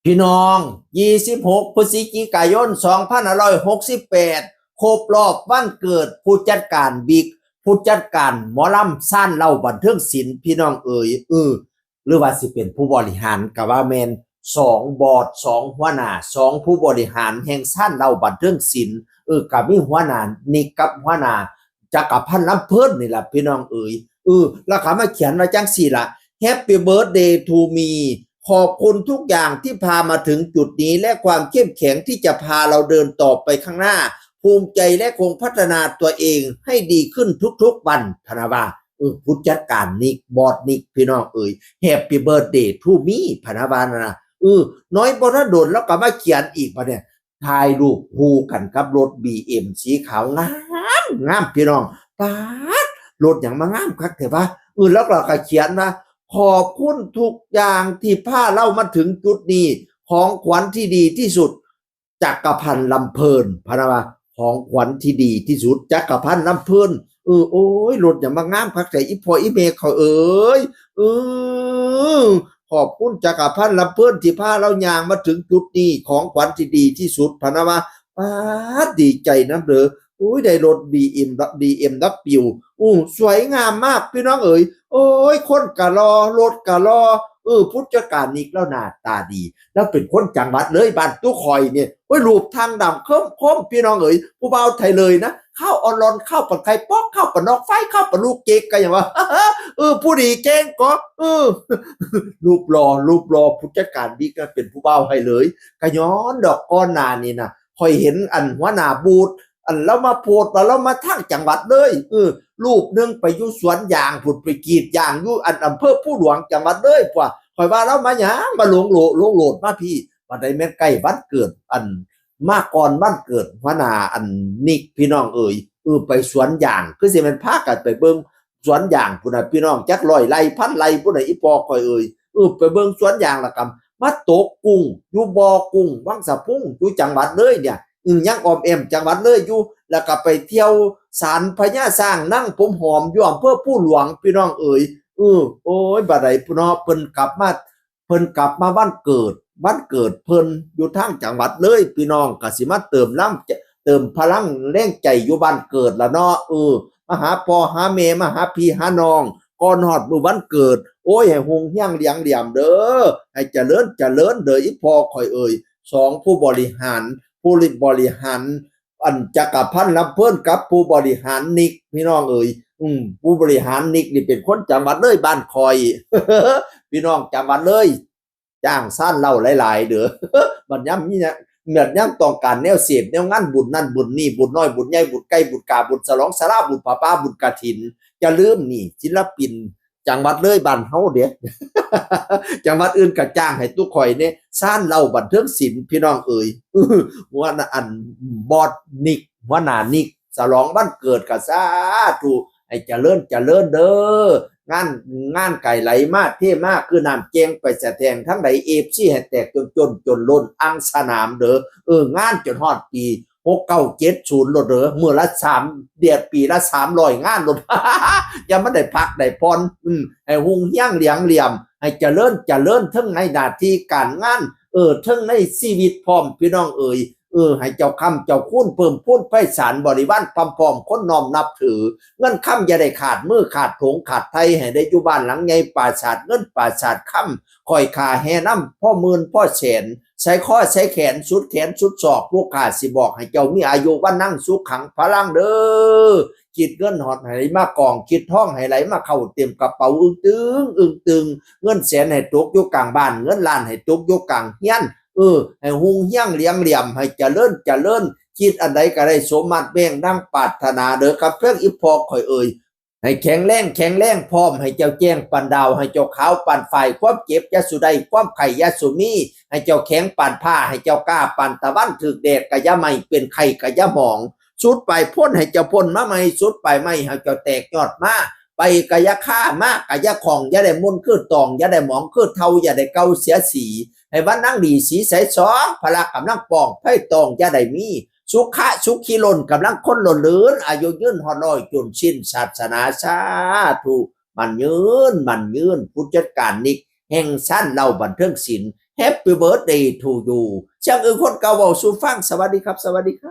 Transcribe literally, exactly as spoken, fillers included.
พี่น้อง ยี่สิบหก พฤศจิกายน สองพันห้าร้อยหกสิบแปด ครบรอบวันเกิดผู้จัดการบิ๊ก ผู้จัดการหมอลำซ่านเหล้าบันเทิงศิลป์ พี่น้องเอ๋ย เออ หรือว่าสิเป็นผู้บริหารก็ว่าแม่น สองบอส สองหัวหน้า สองผู้บริหารแห่งซ่านเหล้าบันเทิงศิลป์ เออ ก็มีหัวหน้านิกกับหัวหน้าจักรพันธ์ลำเพลินนี่ล่ะ พี่น้องเอ๋ย เออ แล้วก็มาเขียนว่าจังซี่ล่ะ Happy birthday to me ขอบคุณทุกอย่างที่พามาถึงจุดนี้ และความเข้มแข็งที่จะพาเราเดินต่อไปข้างหน้า ภูมิใจและคงพัฒนาตัวเองให้ดีขึ้นทุกๆวัน พะนะว่า เออ ผู้จัดการนิก บอสนิก พี่น้องเอ๋ย Happy birthday to me พะนะว่านะ เออ น้อยบ่ทันโดนแล้วก็มาเขียนอีก บัดเนี่ย ถ่ายรูปคู่กันกับรถ บีเอ็ม สีขาว งามงาม พี่น้อง ป๊าด รถหยังมางามคักแท้วะ เออ แล้วก็เขียนว่า ขอบคุณทุกอย่างที่พาเรามาถึงจุดนี้ ของขวัญที่ดีที่สุด จักรพันธ์ลำเพลิน พะนะว่า ของขวัญที่ดีที่สุด จักรพันธ์ลำเพลิน เออ โอ้ย รถหยังมางามคักแท้ อีพ่ออีแม่เขาเอ๋ย เออ ขอบคุณจักรพันธ์ลำเพลินที่พาเราย่างมาถึงจุดนี้ ของขวัญที่ดีที่สุด พะนะว่า ป๊าด ดีใจนำเด้อ โอ้ย ได้รถ บีเอ็ม บีเอ็มดับเบิลยู อู้ สวยงามมาก พี่น้องเอ๋ย โอ้ย คนกะหล่อ รถกะหล่อ เออ ผู้จัดการนิกแล้วหน้าตาดี แล้วเป็นคนจังหวัดเลย บ้านตุ๊ข่อยเนี่ย โอ้ย รูปทางดำเคิ้มๆ พี่น้องเอ๋ย ผู้บ่าวไทยเลยนะ ข้าวออนลอน ข้าวปั่นไข่ป๊อก ข้าวปั่นนอกไฟ ข้าวปั่นลูกเกก ก็อย่างว่า เออ ผู้ดีเก่งก็ เออ รูปหล่อ รูปหล่อ ผู้จัดการบิ๊กนะ เป็นผู้บ่าวให้เลย ก็ย้อนดอกก่อนหน้านี่นะ ข่อยเห็นอันหัวหน้าบูธ อันเรามาโพสต์ว่าเรามาทางจังหวัดเลย เออ รูปหนึ่งไปอยู่สวนยางพุ้น ไปกรีดยางอยู่อันอำเภอภูหลวง จังหวัดเลย พวกข่อยว่าเรามาหยัง มาหลงโหลด หลงโหลดมาพี่ บัดใดแม่นใกล้วันเกิด อัน มาก่อนวันเกิดหัวหน้าอันนิก พี่น้องเอ๋ย เออ ไปสวนยาง คือสิแม่นพากันไปเบิ่งสวนยางพุ้นน่ะ พี่น้อง จักร้อยไร่พันไร่พุ้นน่ะ อีพ่อข่อยเอ๋ย เออ ไปเบิ่งสวนยางแล้วก็มาตกกุ้งอยู่บ่อกุ้งวังสะพุง อยู่จังหวัดเลยเนี่ย อืม ยังอ้อมแอมจังหวัดเลยอยู่ แล้วก็ไปเที่ยวศาลพญาช้างนางผมหอมอยู่อำเภอภูหลวง พี่น้องเอ๋ย เออ โอ้ย บัดใดพุ้นเนาะ เพิ่นกลับมา เพิ่นกลับมาวันเกิด วันเกิดเพิ่นอยู่ทางจังหวัดเลย พี่น้องก็สิมาเติมลำ เติมพลังแรงใจอยู่บ้านเกิดละเนาะ เออ มาหาพ่อหาแม่ มาหาพี่หาน้อง ก่อนฮอดมื้อวันเกิด โอ้ย ให้ฮุงเฮียงเหลียงเหลี่ยมเด้อ ให้เจริญเจริญเด้อ อีพ่อข่อยเอ๋ย สองผู้บริหาร ผู้บริหาร อันจักรพันธ์ลำเพลินกับผู้บริหารนิก พี่น้องเอ๋ย อืม ผู้บริหารนิกนี่เป็นคนจังหวัดเลย บ้านข่อย พี่น้อง จังหวัดเลย จ้างซ่านเหล้าหลายๆ เด้อ บัดยามมีเนี่ย บัดยามต้องการแนวเสพแนวงาน บุญนั่นบุญนี่ บุญน้อยบุญใหญ่ บุญไก่บุญกา บุญฉลองสารา บุญผ้าป่า บุญกฐิน อย่าลืมนี่ ศิลปิน จังหวัดเลยบ้านเฮาเด้ จังหวัดอื่นก็จ้างให้ตุ๊ข่อยเนี่ย ซ่านเหล้าบันเทิงศิลป์ พี่น้องเอ๋ย หัวหน้าอันบอสนิก หัวหน้านิก ฉลองวันเกิดก็สาธุ ให้เจริญเจริญเด้อ งาน งานไก่ไหลมาเทมา คือน้ำแจ้งไปสะแทงทั้งใด เอฟซี ให้แตกจนจนจนล้นอังสนามเด้อ เออ งานจนฮอดปี หกเก้าเจ็ดศูนย์โลดเด้อ มื้อละสาม เดือน ปีละสามร้อยงานโลด อย่ามันได้พักได้ผ่อน อืม ให้ฮุงเฮียงเหลียงเหลี่ยม ให้เจริญเจริญเทิงในหน้าที่การงาน เออ เทิงในชีวิตพร้อม พี่น้องเอ๋ย เออ ให้เจ้าค้ำเจ้าคูณเพิ่มพูนไพศาล บริวารพร้อมๆ คนน้อมนับถือ เงินคำอย่าได้ขาดมือขาดโถงขาดไท ให้ได้อยู่บ้านหลังใหญ่ ปราสาทเงินปราสาทคำ คอยขาแห่นำพ่อหมื่นพ่อแสน ใส่ข้อใส่แขนสุดแขนสุดศอก ผู้ข้าสิบอกให้เจ้ามีอายุวรรณังสุขังพลังเด้อ คิดเงินฮอดให้ไหลมากอง คิดทองให้ไหลมาเข้าเต็มกระเป๋า อึ้งตึง อึ้งตึง เงินแสนให้ตกอยู่กลางบ้าน เงินล้านให้ตกอยู่กลางเฮือน เออ ให้ฮุงเฮียงเหลียงเหลี่ยม ให้เจริญเจริญ คิดอันใดก็ได้สมมาตรแม้งดังปรารถนาเด้อครับ เพียงอีพ่อข่อยเอ๋ย ให้แข็งแรงแข็งแรงพร้อม ให้เจ้าแจ้งปานดาว ให้เจ้าขาวปานฝ้าย ความเจ็บอย่าสู่ได้ ความไข้อย่าสู่มี ให้เจ้าแข็งปานผ้า ให้เจ้ากล้าปานตะวัน ถืกแดดก็อย่าไหม้ เป็นไข้ก็อย่าหมอง สุดปลายพ้นให้เจ้าพ้นมาใหม่ สุดปลายไม้ให้เจ้าแตกยอดมา ไปก็อย่าฆ่า มาก็อย่าของ อย่าได้มนคือตอง อย่าได้หมองคือเฒ่า อย่าได้เก่าเสียสี ให้วันนั่งดีสีใสสอง พละกำลังปอง ไพ่ตองอย่าได้มี สุขะสุขีล้นกำลังคนล้นเลือน อายุยืนฮอดร้อยจนสิ้นศาสนา สาธุ มั่นยืน มั่นยืน ผู้จัดการนิก แห่งซ่านเหล้าบันเทิงศิลป์ Happy birthday to you เชียงอื่นคนเก่าเว้าสู่ฟัง สวัสดีครับ สวัสดีครับ